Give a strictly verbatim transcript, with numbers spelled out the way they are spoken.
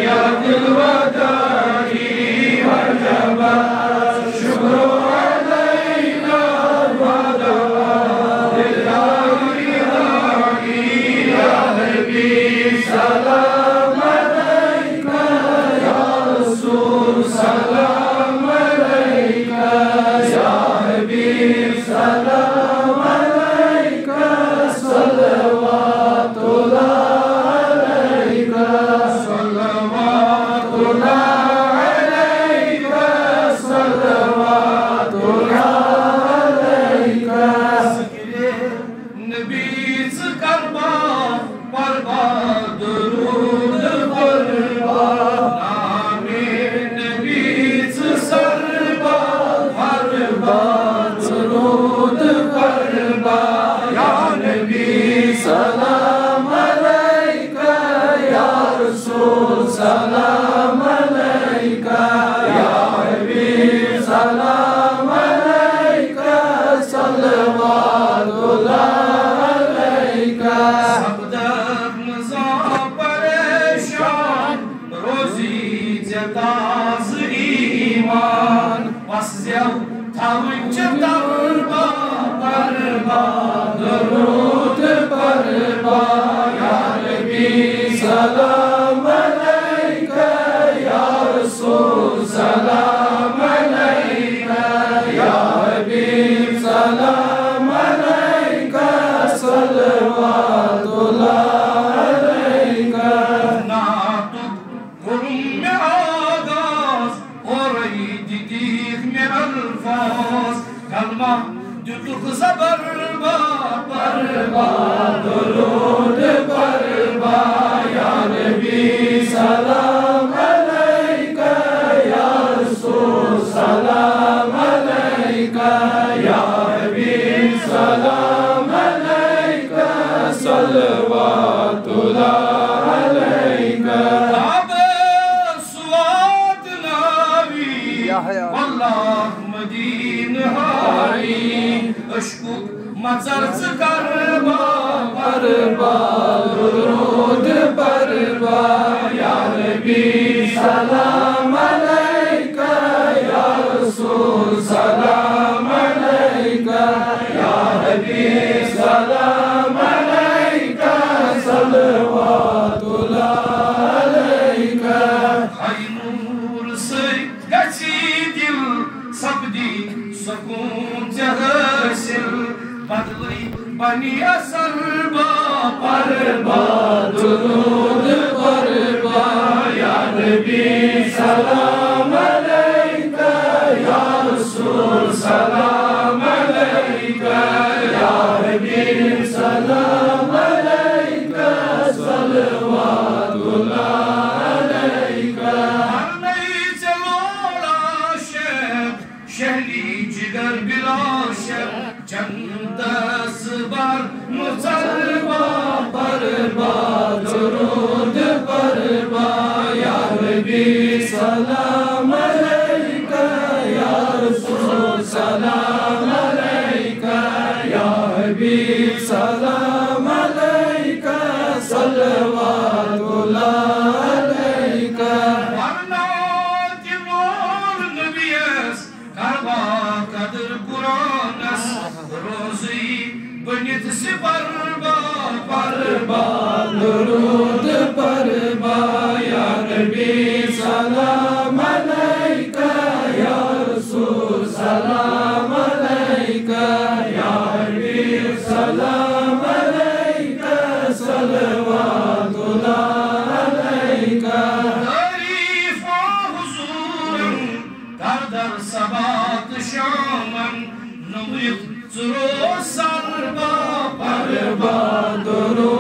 يا ذي الوداع والجمال، شكر علينا ودعا لله. يا نبي سلام عليك، يا رسول سلام عليك، يا حبيب سلام عليك، صلوات الله عليك، صلوات الله عليك، صلوات الله عليك. نبی ژٕ کربا پربا، درود پربا، نام نبی ژٕ سربا پربا، درود پربا، یا نبی سلام علیک، یا رسول سلام علیک، یا حبیب سلام علیک، صلوات اللہ علیک۔ سپدکھ نہٕ زانٛہہ پریشان، روزی ژےٚ تازٕ ایمان۔ وس زٮ۪و تھاوٕنۍ چھِ تربا پربا، درود پربا، یا نبی سلام علیک، یا رسول سلام علیک، یا حبیب سلام علیک، صلوات اللہ علیک۔ نعتُک کوٚرُم مےٚ آغاز، اورَے دِتِکھ مےٚ الفاظ۔ کلمہ دِتُکھ زبر با پربا، درود پربا، یا نبی سلام علیک، یا رسول سلام علیک، یا حبیب سلام علیک، صلوات اللہ علیک۔ کعبہ سوات ناوی، یا حیا۔ واللہ مدینہ ہاوی۔ عشقُک مژر ژٕ کربا پربا، درود پربا، یا نبی سلام علیک، یا رسول سلام علیک، یا حبیب سلام علیک، صلوات اللہ علیک۔ ہاے نور سۭتۍ گژھی دل سپدی سکون ژےٚ حٲصِل۔ بدلٕے بنی اثر با پربا، درود پربا، یا نبی سلام علیک، یا رسول سلام علیک، یا حبیب سلام علیک، صلوات اللہ علیک۔ ورنَے ژےٚ لوڑا شیخ شہلی جگر بلا شک، جنتس بر مصلبا پربا، درود پربا، یا نبی سلام علیک، یا رسول سلام علیک، یا حبیب سلام علیک، صلوات اللہ علیک۔ ورنہ تہِ ووٚن نبیَس، کربا قدر قرآنس، روزی بنِتھ سپربا پربا، درود پربا، یا نبی سلام علیک، یا رسول سلام علیک، یا حبیب سلام علیک، صلوات اللہ علیک۔ تعریف حضورن در در صبات شامن، نمرت ژٕ روز سربا پربا، درود